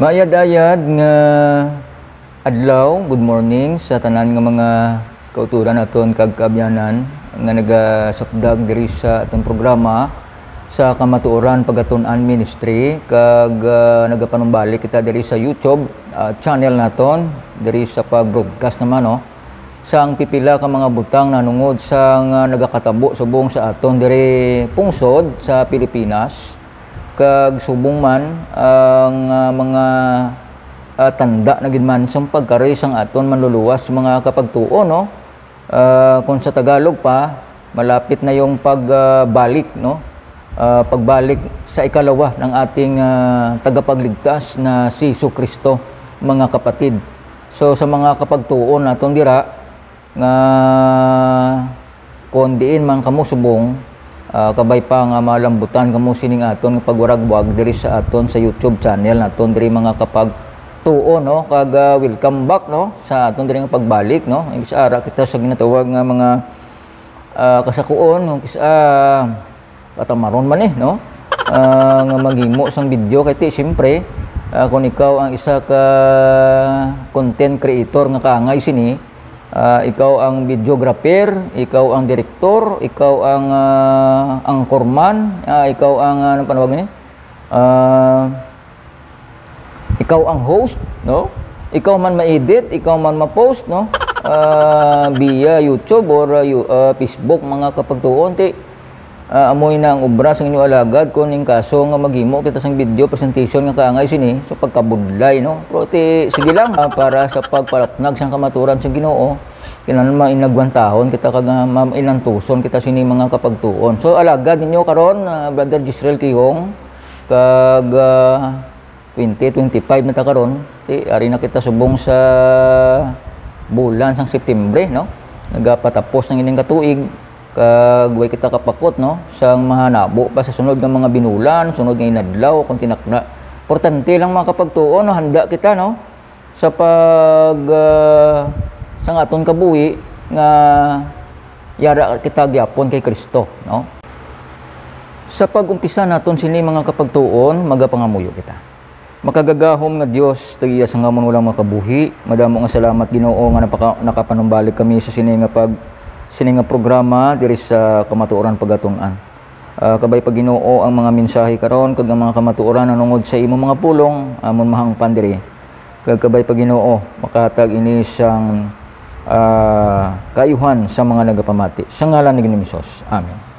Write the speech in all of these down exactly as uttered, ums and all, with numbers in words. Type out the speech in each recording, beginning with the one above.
Mayad-ayad nga adlaw, good morning sa tanan nga mga kauturan naton kag kaabyanan nga nagasakdag diri sa aton programa sa Kamatuoran Pagatun-an Ministry, kag, ah, nagapanumbalik kita diri sa YouTube, ah, channel naton, diri sa pag-broadcast naman, no, sang pipila ka mga butang nanungod sang, ah, nagakatabo subong sa aton diri pungsod sa Pilipinas, kag subong man ang, ah, mga, ah, tanda na gid man sang pagkari sang aton manluluwas, mga kapagtuon, no? Ah, kung sa Tagalog pa, malapit na yung pag, ah, balik, no? Ah, pagbalik sa ikalawa ng ating, ah, tagapagligtas na si Jesu Cristo, mga kapatid. So, sa mga kapagtuon naton dira, nga kon diin man kamo subong, ah, kabay pa nga malambutan kamo sining aton nga pagwaragwag diri sa aton sa YouTube channel naton diri, mga kapagtuon, no? Kag, ah, welcome back, no, sa aton diri nga pagbalik, no? Imbis ara kita sa ginatawag nga mga, ah, kasakuon, no? Kis-, ah, katamaron man, eh, no? Ah, nga maghimo sang video kay ti, siyempre, ah, kung ikaw ang isa ka content creator nga kaangay sini, ah, ikaw ang videographer, ikaw ang direktor, ikaw ang, ah, anchorman, ah, ikaw ang, ah, anong panawag ni? Ah, ikaw ang host, no? Ikaw man ma-edit, ikaw man ma-post, no? Ah, via YouTube or, ah, you-, ah, Facebook, mga kapagtuon, ti, ah, amoy na ang obra sang inyo alagad kon in kaso nga maghimo kita sang video presentation nga kaangay sini sa pagkabudlay, no? Pero ti, sige lang, ah, para sa pagpalapnag sang kamaturan sang Ginoo, kinahanglan mainagwantahon kita kag, ah, ma-, mainantuson kita sini, mga kapagtuon. So, alagad ninyo karon, ah, Brother Jezreel Quijong, kag, ah, twenty twenty-five na ta karon, ti, ari na kita subong sa bulan sang Septembre, no? Nagapatapos na ining katuig, kag way kita kapakot, no, sang mahanabo pa sa sunod nga mga binulan, sunod nga inadlaw, kung tinakda. Importante lang, mga kapagtuon, no, handa kita, no, sa pag, ah, sang aton kabuhi nga yara kita gyapon kay Cristo, no? Sa pag-umpisa naton sini, mga kapagtuon, magapangamuyo kita. Makagagahom nga Dios, tagiya sang amon walang makabuhi, madamo nga salamat, Ginoo, nga napaka-, nakapanumbalik kami sa sini nga pag-, sini nga programa diri sa Kamatuoran Pagatun-an. Ah, kabay pa, Ginoo, ang mga mensahe karon kag ang mga kamatuoran nanungod sa imo mga pulong amon mahangpan diri. Kag kabay pa, Ginoo, makahatag ini sang, ah, kaayuhan sa mga nagapamati. Sa ngalan ni Ginoong Hesus. Amen.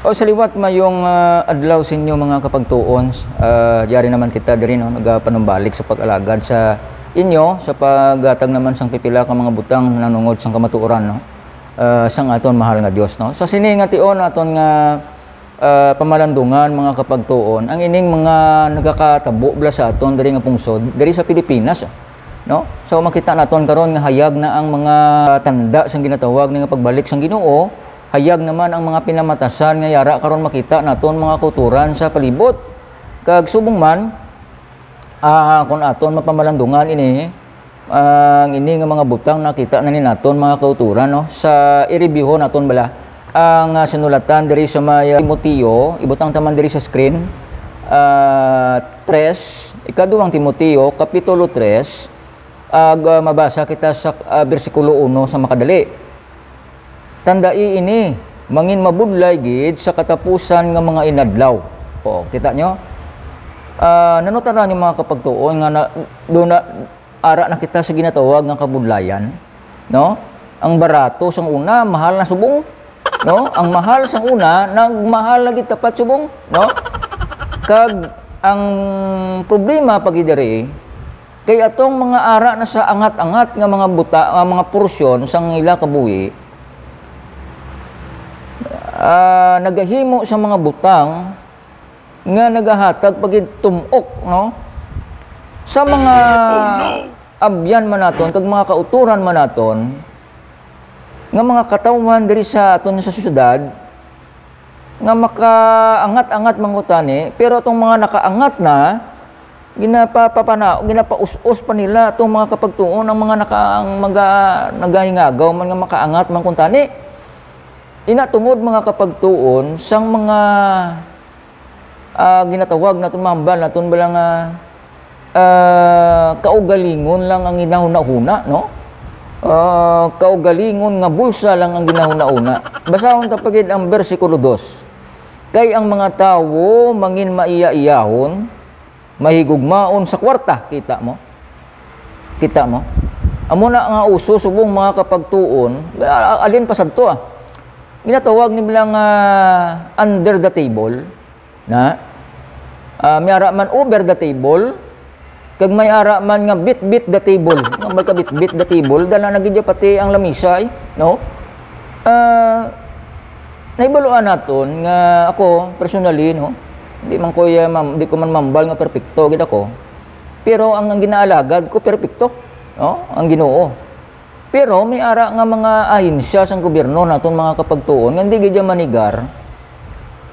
O, sa liwat, mayong, ah, adlaw sa inyo, mga kapagtuon. Ah, yari naman kita diri, no, nagapanumbalik sa pag-alagad sa inyo, sa paghatag naman sang pipila ka mga butang nanungod sang kamatuoran, no, ah, sang aton mahal nga Dios, no. Sa sini nga tion, aton nga ah, pamalandungan, mga kapagtuon, ang ining mga nagakatabo bala sa aton diri nga pungsod, diri sa Pilipinas, ah, no? So, makita naton karon nga hayag na ang mga tanda sang ginatawag nga pagbalik sang Ginoo, hayag naman ang mga pinamatasan nga yara karon makita naton, mga kauturan sa palibot. Kag subong man, ah, kung aton mapamalandungan ini, ang ini nga mga butang nakita na ni naton, mga kauturan, no? Sa i-review naton bala ang, ah, sinulatan diri sa may, ah, Timoteo, ibutang ta man diri sa screen, ah, tres, ikaduhang Timoteo, kapitulo tres, ag, ah, mabasa kita sa, ah, bersikulo uno sa makadali. Tandai ini, mangin mabudlay gid sa katapusan nga mga inadlaw. O, kita nyo? Ah, nanutaran yung mga kapagtuon nga na, doon na, ara na kita sa ginatawag nga kabudlayan, no? Ang barato sang una, mahal na subong, no? Ang mahal sang una, nagmahal na gid tapat subong, no? Kag ang problema pa gid diri, kay atong mga ara na sa angat-angat nga mga buta, nga mga porsyon sang ila kabuhi, ah, nagahimo sa mga butang nga nagahatag pa gid tum-ok, no, sa mga abyan man naton kag mga kauturan man naton nga mga katawhan diri sa aton sa syudad, nga makaangat-angat man kuntani, pero atong mga nakaangat na, ginapapapana-, ginapaus-os pa nila atong mga kapagtuon, ang mga naka-, ang mga nagahingagaw man nga makaangat man kuntani. Ina tungod, mga kapagtuon, sang mga, ah, ginatawag naton, mahambal naton bala nga, ah, kaugalingon lang ang ginahunahuna, no? Ah, kaugalingon nga bulsa lang ang ginahunahuna. Basahon ta pa gid ang bersikulo dos. "Kay ang mga tawo mangin maiya-iyahon, mahigugmaon sa kwarta." Kita mo? Kita mo? Amo na nga uso subong, mga kapagtuon, ah, alin pa sadto, ah? Ginatawag nila nga under the table, na, ah, may ara man over the table, kag may ara man nga bit-bit the table. Nga may ka-bit-bit the table, dala na gid pati ang lamisa, eh, no? Ah, nahibaluan naton nga ako, personally, no, di man ko, ah, mam-, di ko man mahambal nga perpekto gid ako. Pero ang, ang ginaalagad ko, perpekto, no? Ang Ginoo. Pero may ara nga mga ahensya sang gobyerno naton, mga kapagtuon, nga hindi gid ya manigar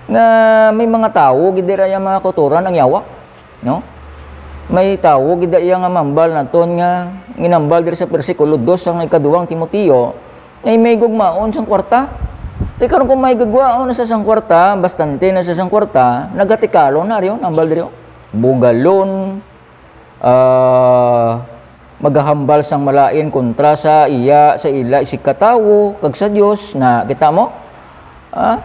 nga may mga tawo gid dira ya, mga kauturan, ang yawa, no? May tawo gid ya nga mahambal naton nga ginhambal diri sa bersikulo dos sang ikaduhang Timoteo, nga may gugmaon sang kwarta. Ti karon, kung may gugmaon na sa sang kwarta, bastante na sa sang kwarta, nagatikalon na riyo, nambal diri, oh. Bugalon, ah, magahambal sang malain kontra sa iya, sa ila isigkatawo kag sa Dios, na kita mo? Ah,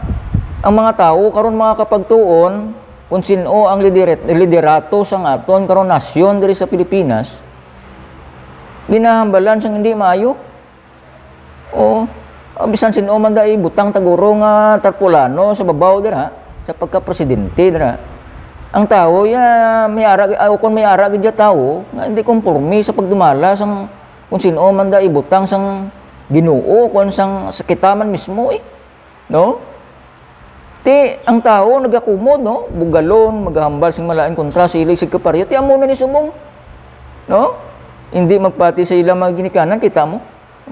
ang mga tawo karon, mga kapagtuon, kung sin-o ang lideret-, liderato sang aton karon nasyon diri sa Pilipinas, ginahambalan sang hindi maayo. Oo. Ah, bisan sin-o man da ibutang ta guro nga tarpulano sa babaw dira, sa pagka-presidente dira. Ang tawo, ya, may ara, ah, kung may ara gid ya tawo nga hindi konforme sa pagdumala sang kung sin-o man da ibutang sang Ginoo, kung sang, sa kita man mismo, eh. No? Ti ang tawo nagakumod, no? Bugalon, magahambal sing malain kontra sa ila isigkapareho. Ti amo na ni subong. No? Hindi magpati sa ila mga ginikanan, kita mo?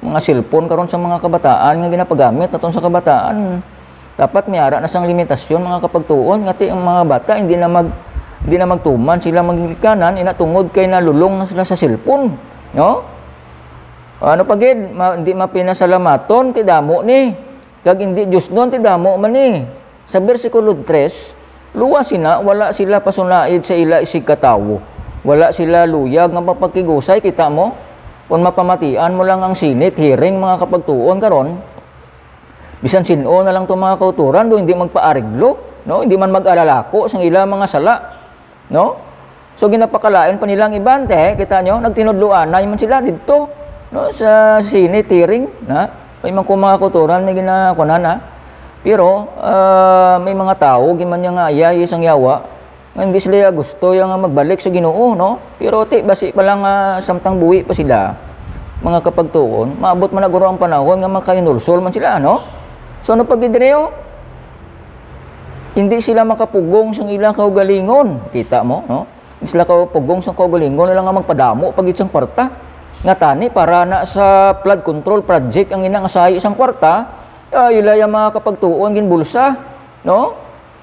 Mga cellphone karon sa mga kabataan nga ginapagamit naton sa kabataan. Dapat may ara na sang limitasyon, mga kapagtuon, nga ti ang mga bata hindi na mag-, hindi na magtuman sila mga ginikanan, ina tungod kay nalulong na sila sa cellphone, no? Ano pa gid, ma-, hindi mapinasalamaton, ti damo ni. Kag indi diosnon, ti damo man ni. Sa bersikulo tres, luwas sina, wala sila pasunaid sa ila isigkatawo. Wala sila luyag nga mapakigusay, kita mo? Kung mapamatian mo lang ang Senate hearing, mga kapagtuon karon, bisan sin-o na lang tong mga kauturan, do hindi magpaariglo, no? Hindi man mag-alalako sang ila mga sala. No? So, ginapakalain pa nila ang iban, te, kita nyo, nagtinudloanay man sila didto, no, sa Senate hearing, na may man ko mga kauturan, may ginakunan, ha? Pero, ah, may mga tawo, giman niya nga ayayi sang yawa, nga hindi sila gusto ya nga magbalik sa Ginoo, no? Pero ti, basi pa lang, ah, samtang buhi pa sila, mga kapagtuon, maabot man na guro ang panahon nga makahinulsol man sila, no? So, ano pa gid diri, oh? Hindi sila makapugong sang ilang kaugalingon. Kita mo, no? Hindi sila kapugong sang kaugalingon nila nga magpadamo pa gid sang kwarta. Nga tani, para na sa flood control project ang ina nga sahi sang kwarta, ah, ila ya mga kapagtuon ginbulsa, no?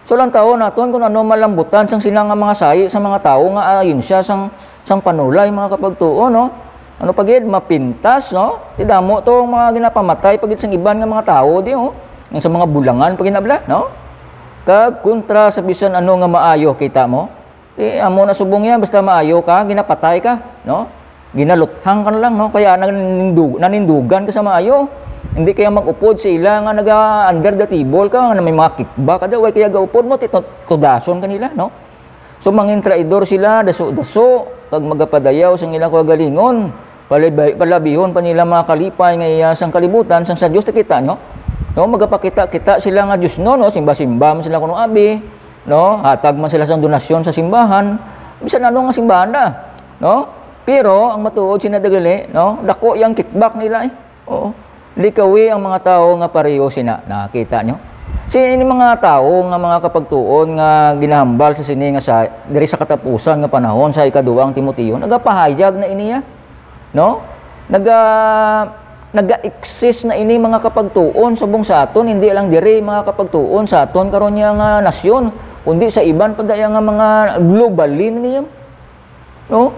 So, lang tawo naton kung ano malambutan sang sila nga mga sahi sa mga tawo nga ahensya sang, sang panulay, mga kapagtuon, no? Ano pa gid, mapintas, no? Ti damo to ang mga ginapamatay pa gid sang iban nga mga tawo di, oh. Ang sa mga bulangan pa ginabla, no? Kag kontra sa bisan ano nga maayo, kita mo? Ti amo na subong yan, basta maayo ka, ginapatay ka, no? Ginaluthang ka na lang, no? Kaya nanindug-, nanindugan ka sa maayo. Hindi kaya mag-upod sa ila nga naga-under the table ka, nga may mga kickback ka daw, way kaya gaupod mo, ti-, tudason ka nila, no? So, mangin traidor sila, daso-daso, kag magapadayaw sang ila kaugalingon. Palibay-, palabihon pa nila mga kalipay nga iya sang kalibutan, sang sa Dios, nakita nyo? No, magapakita-kita sila nga Dios, no, no, simba-simba man sila kuno abi, no, hatag man sila sang donasyon sa simbahan, bisan ano nga simbahan na, no? Pero ang matuod sina dagali, no, dako yang kickback nila, eh. Oo. Likawi ang mga tawo nga pareho sina. Nakita nyo? Si ini mga tawo nga mga kapagtuon nga ginahambal sa sini nga sa, diri sa katapusan nga panahon sa ikaduwang Timoteo, nagapahayag na iniya. No? Naga-, Naga-exist na ini, mga kapagtuon, subong sa aton, hindi lang diri, mga kapagtuon, sa aton karon niya nga nasyon, kundi sa iban pa daya nga mga globally na niya. No?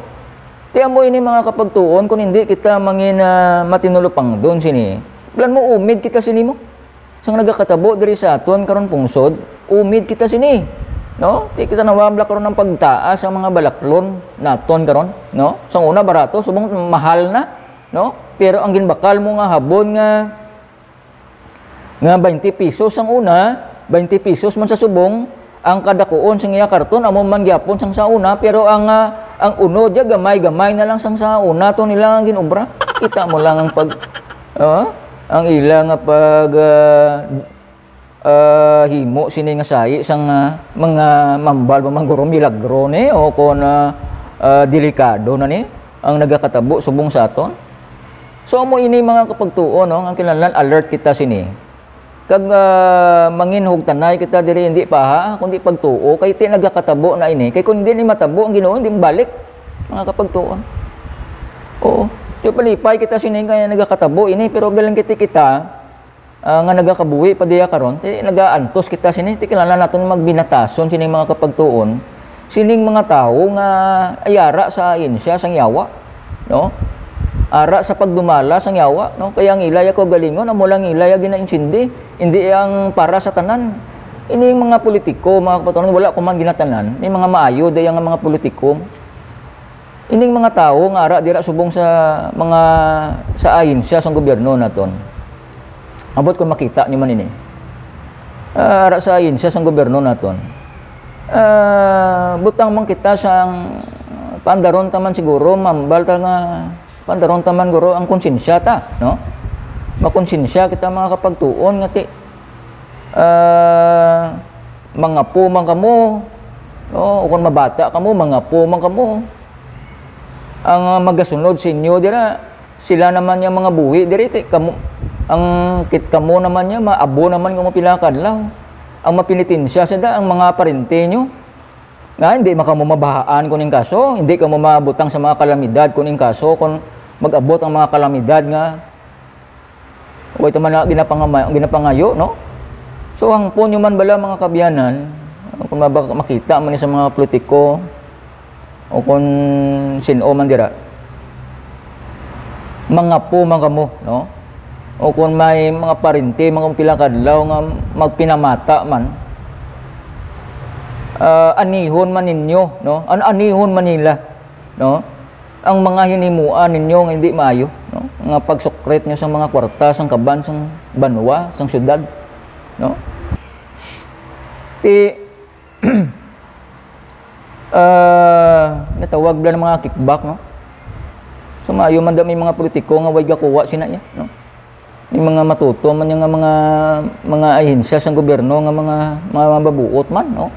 Ti amo ini, mga kapagtuon, kung hindi kita mangin, ah, matinulopangdon sini, bilan mo umid kita sini mo. Sang nagakatabo diri sa aton karon pungsod, umid kita sini, no? Ti kita nawabla karon ang pagtaas ang mga balaklon naton karon, no? Sang una barato, subong mahal na, no? Pero ang ginbakal mo nga habon nga, nga twenty pesos ang una, twenty pesos man sa subong, ang kadakuon sang iya karton amo man gyapon sang sa una, pero ang, ah, ang unod ya gamay-gamay na lang sang sa una to nila ang ginobra. Kita mo lang ang pag, ah, ang ila nga pag, ah, ah, himo sini nga sahi sang, ah, mga mambal pa man guro milagro ni o kon, ah, ah, delikado na ni ang nagakatabo subong sa aton. So, amo ini mga kapagtuo, no, ang kinahanglan alert kita sini. Kag, ah, manginhugtanay kita diri, hindi pa ha, kundi pagtuo, kay ti nagakatabo na ini. Kay kung hindi ni matabo ang Ginoo, hindi mabalik, mga kapagtuon. Oo. Ti palipay kita sini kaya nagakatabo ini, pero galing kita, kita, ah, nga nagakabuhi pa diya karon, ti nagaantos kita sini, ti kinahanglan naton magbinatason sini mga kapagtuon. Sining mga tawo nga ay ara sa ahensya sang yawa, no? Ara sa pagdumala sang yawa, no? Kaya ang ilaya ko galingon, amo lang ilaya ginainsindi, hindi ang para sa tanan. Ini yung mga politiko, mga kapatron, wala ko man ginatanan. May mga maayo daya nga mga politiko. Ining mga tawo nga ara dira subong sa mga, sa ahensya sang gobyerno naton. Abot ko makita niyo man ini. Ah, ara sa ahensya sang gobyerno naton. Ah, butang man kita sang pandaron ta man siguro, mambal ta nga pandaron ta man guro ang konsensya ta, no? Makonsensya kita mga kapagtuon nga ti, ah, mangapo man kamo, no? O kung mabata kamo, mangapo man kamo. Ang, ah, magasunod sa inyo dira, sila naman yung mga buhi diri, ti, kamo, ang kit kamo naman niya, maabo naman kamo pila ka adlaw. Ang mapenitensya sa da, ang mga parente nyo, nga hindi man kamo mabahaan kuning kaso, hindi kamo mabutang sa mga kalamidad kuning kaso, kung mag-abot ang mga kalamidad nga way ta man na ginapangama-, ginapangayo, no? So, hangpon nyo man bala, mga kaabyanan, kung maba-, makita man ni sa mga politiko, o kung sin-o man dira, mangapo man kamo, no? O kung may mga parente, mga pila ka adlaw nga magpinamata man, ah, anihon man ninyo, no? An-, anihon man nila, no? Ang mga hinimuan ninyo nga hindi maayo, no? Nga pagsukrit nyo sa mga kwarta, sang kaban, sang banwa, sang syudad, no? Ti, ah, natawag bala ng mga kickback, no? So, maayo man daw may mga politiko nga way gakuha sina iya, no? May mga matuto man yung nga mga, mga ahensya sang gobyerno nga mga, mga mababuot man, no?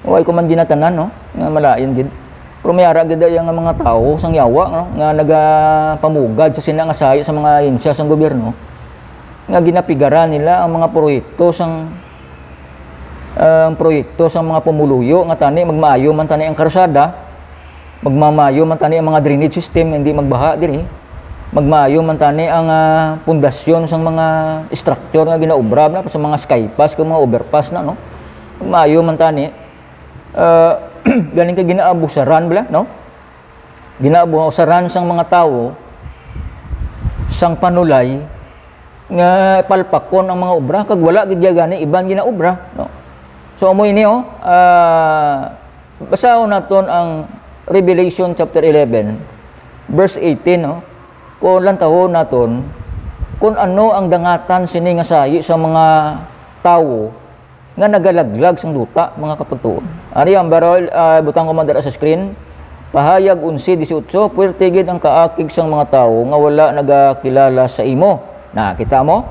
Way ko man ginatanan, no? Nga malain gid. Pero may ara gid iya nga mga tawo sang yawa, no? Nga nagapamugad sa sina nga sahi sa mga ahensya sang gobyerno. Nga ginapigaran nila ang mga proyekto sang, ang proyekto sang mga pumuluyo nga tani magmaayo man tani ang karsada, magmamayo man tani ang mga drainage system, hindi magbaha diri, magmaayo man tani ang, ah, pundasyon sang mga structure nga ginaobra na sa mga skypass kag mga overpass na, no? Magmaayo man tani, ah, galing kay ginaabusaran bala, no? Ginaabusaran sang mga tawo sang panulay nga palpakon ang mga obra, kag wala gid gani iban ginaobra, no? So, amo ini, oh, ah, basahon naton ang Revelation chapter eleven, verse eighteen, no? Kung lantawon naton kung ano ang dangatan sini nga sahi sa mga tawo nga nagalaglag sang duta, mga kapagtuon. Ari ang barol, ah, butang ko man dira sa screen. Pahayag onse dieciocho, "Puwerte gid ang kaakig sang mga tawo nga wala nagakilala sa imo." Nakita mo?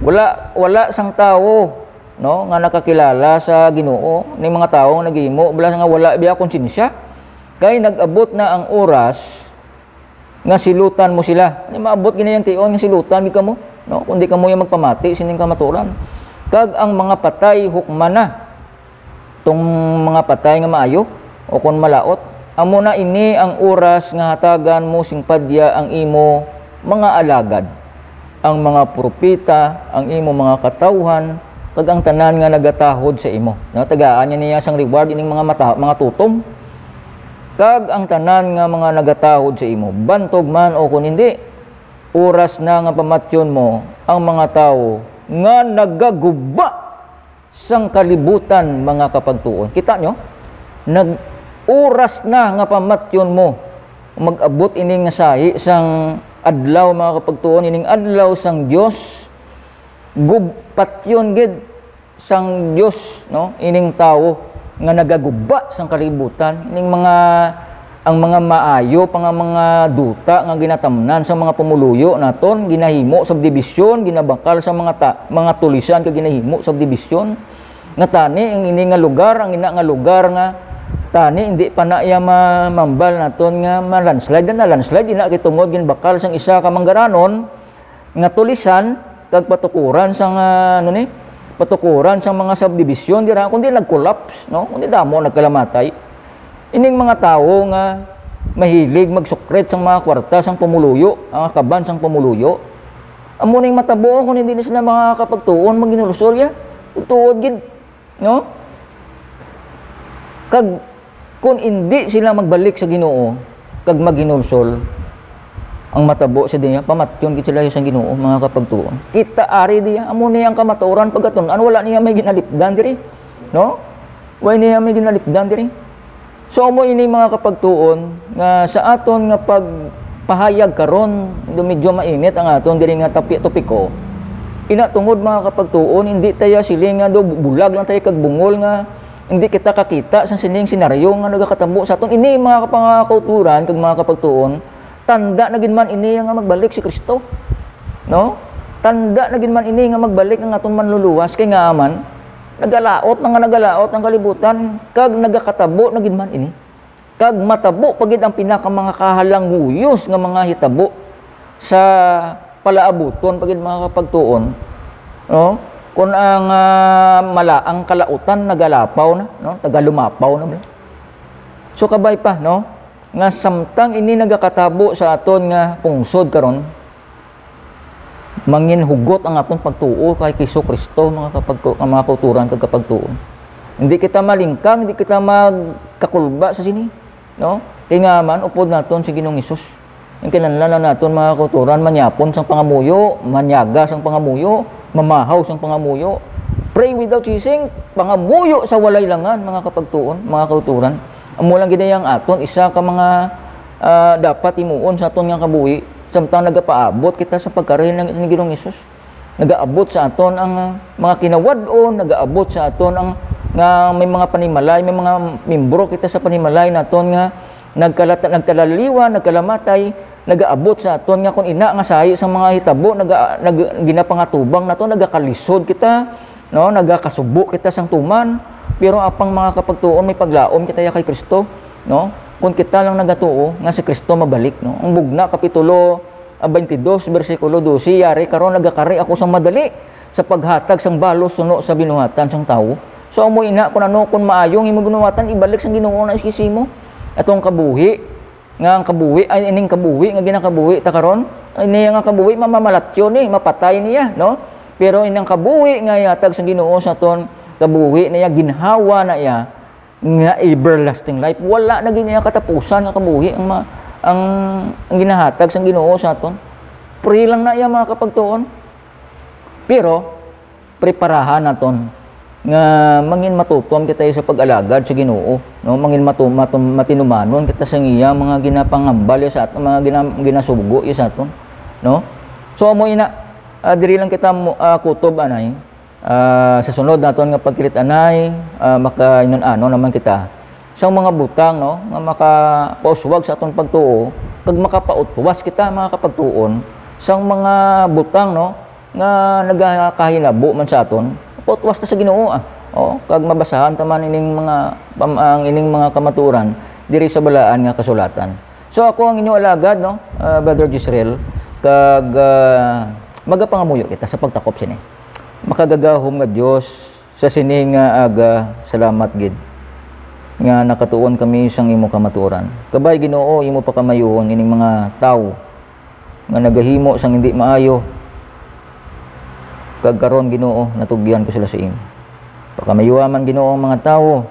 Wala, wala sang tawo, no, nga nakakilala sa Ginoo, ning mga tawo nga naghimo bala nga wala biya konsensya. Kay nag-abot na ang oras nga silutan mo sila. Ni maabot gid na yang tion nga silutan gid kamo, no? Kundi kamo yung magpamati sining kamaturan. Kag ang mga patay hukman na. Tong mga patay nga maayo o kon malaot, amo na ini ang oras nga hatagan mo sing padya ang imo mga alagad. ang mga propeta, ang imo mga katawhan, kag ang tanan nga nagatahod sa imo. No, tagaan niya niya sang reward ining mga mata, mga tutom. Kag ang tanan nga mga nagatahod sa imo, bantog man o kon hindi, oras na nga pamatyon mo ang mga tawo nga nagaguba sang kalibutan, mga kapagtuon. Kita nyo? Nag-oras na nga pamatyon mo. Mag-abot ini nga sahi sang adlaw, mga kapagtuon, ining adlaw sang Dios. Gub-, patyon gid sang Dios, no? Ining tawo nga nagaguba sang kalibutan, ining mga, ang mga maayo pa nga mga duta nga ginatamnan sa mga pumuluyo naton, ginahimo subdivision, ginabakal sa mga ta-, mga tulisan kag ginahimo subdivision. Nga tani ang ini nga lugar, ang ina nga lugar nga tani hindi pa na iya mamambal naton nga ma-landslide na, landslide ina kay tungod ginbakal sang isa ka manggaranon nga tulisan kag patukuran sang, ah, ano ni, patukuran sang mga subdivision dira, kundi nag-collapse, no? Kundi damo nagkalamatay. Ining mga tawo nga mahilig magsukrit sang mga kwarta sang pumuluyo, ang kaban sang pumuluyo, amo ning matabo kung hindi na sila makakapagtuon, maghinulsol ya. Tuod gid, no? Kag kun indi sila magbalik sa Ginoo kag maghinulsol, ang matabo sa diya, pamatyon gid sila sa Ginoo, mga kapagtuon. Kita ari diya, amo niya ang kamatuoran pagkatun-an, wala niya may ginalipdan diri, no? Wala niya may ginalipdan diri. So, amo ini, mga kapagtuon, nga sa aton nga pagpahayag karon, do medyo mainit ang aton diri nga tapi-, topiko. Ina tungod, mga kapagtuon, hindi tayo siling nga do bulag lang tayo kag bungol nga hindi kita kakita sa sining senaryo nga nagakatabo sa aton. Ini, mga kapangakauturan kag mga kapagtuon, tanda na gid man ini nga magbalik si Kristo. No? Tanda na gid man ini nga magbalik ang aton manluluwas, kay nga man, nagalaot na nga nagalaot ang kalibutan, kag nagakatabo na gid man ini. Kag matabo pa gid ang pinaka mga kahalanguyos nga mga hitabo sa palaabuton pa gid, mga kapagtuon, no? Kun ang, ah, malaang kalautan nagalapaw na, no? Tagalumapaw na ba? So, kabay pa, no? Nga samtang ini nagakatabo sa aton nga pungsod karon, manginhugot ang aton pagtuo kay Jesu-Cristo, mga kapagtu-, mga kauturan kag kapagtuon. Hindi kita malingkang, hindi kita magkakulba sa sini, no? Kay nga man, upod naton si Ginoong Hesus. Ang kinahanglan lang naton, mga kauturan, manyapon sang pangamuyo, manyaga sang pangamuyo, mamahaw sang pangamuyo. Pray without ceasing, pangamuyo sa walay langan, mga kapagtuon, mga kauturan. Amo lang gid ang aton isa ka mga, ah, dapat himuon sa aton nga kabuhi, samtang nagapaabot kita sa pagkari ni Ginoong Hesus. Nagaabot sa aton ang, ah, mga kinawad-on, nagaabot sa aton ang, nga may mga panimalay, may mga membro kita sa panimalay naton nga nagkalata-, nagkalaliwa, nagkalamatay, nagaabot sa aton nga kun ina nga sahi sang mga hitabo, naga-, nag-, ginapangatubang nato, nagakalisod kita, no, nagakasubo kita sang tuman. Pero apang, mga kapagtuon, may paglaom kita ya kay Kristo, no? Kun kita lang nagatuo nga si Kristo mabalik, no? Ang Bugna, kapitulo, ah, twenty-two, bersikulo dose, "Yari karon, nagakari ako sang madali sa paghatag sang balos suno sa binuhatan sang tawo." So, amo ina, kun ano, kun maayo ang imong binuhatan, ibalik sang Ginoo na sa imo. Atong kabuhi, nga ang kabuhi, ay, ining kabuhi nga ginakabuhi ta karon, ay, niya nga kabuhi, mamamalatyon ni, mapatay niya, no? Pero inang kabuhi nga ihatag sang Ginoo sa aton, kabuhi na iya, ginhawa na iya, nga everlasting life. Wala na gid niya katapusan nga kabuhi ang ma-, ang, ang ginahatag sang Ginoo sa aton. Free lang na iya, mga kapagtuon. Pero, preparahan naton nga mangin matutom kita sa pag-alagad sa Ginoo, no? Mangin matu-, matu-, matinumanon kita sa iya mga ginapangambal sa aton, mga gina-, ginasugo iya sa aton, no? So, amo ina, ah, diri lang kita mo-, ah, kutob anay. Ah, sa sunod naton nga pagkilit-anay, ah, makainun-ano naman kita sa mga butang, no, nga makapauswag sa aton pagtuo, kag makapautwas kita, mga kapagtuon, sa mga butang, no, nga nagakahinabo man sa aton, pautwas ta sa Ginoo, ah. O, kag mabasahan ta man ining mga pam-, ang ining mga kamatuoran diri sa Balaan nga Kasulatan. So, ako ang inyo alagad, no, ah, Brother Jezreel, kag, ah, magapangamuyo kita sa pagtakop sini. Makagagahom nga Dios, sa sini nga aga, salamat gid nga nakatuon kami sang imo kamatuoran. Kabay, Ginoo, imo pakamayuon ining mga tawo nga nagahimo sang hindi maayo, Kag karon, Ginoo, natugyan ko sila sa imo. Pakamayuha man, Ginoo, ang mga tawo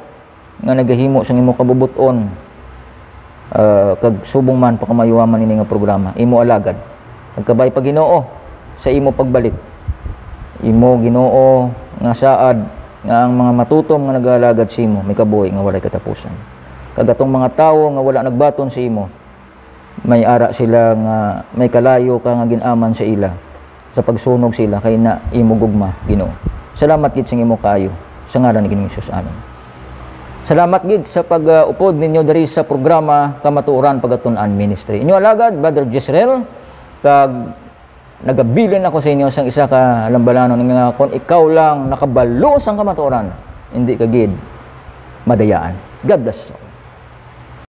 nga nagahimo sang imo kabubot-on, ah, kag subong man pakamayuha man ini nga programa, imo alagad. Kag kabay pa, Ginoo, sa imo pagbalik. Imo, Ginoo, nga saad nga ang mga matutom nga nagaalagad sa imo may kabuhi nga walay katapusan. Kag atong mga tawo nga wala nagbaton sa imo, may ara sila nga may kalayo ka nga gin-aman sa ila, sa pagsunog sila kay na imo gugma, Ginoo. Salamat gid sing imo kaayo, sa ngalan ni Ginoong Jesus. Amen. Salamat gid sa pag-upod ninyo diri sa programa Kamatuoran Pagatun-an Ministry. Inyo alagad, Brother Jezreel, kag nagabilin ako sa inyo sang isa ka lambalanon nga kon ikaw lang nakabalo sang kamatuoran, hindi ka gid madayaan. God bless us all.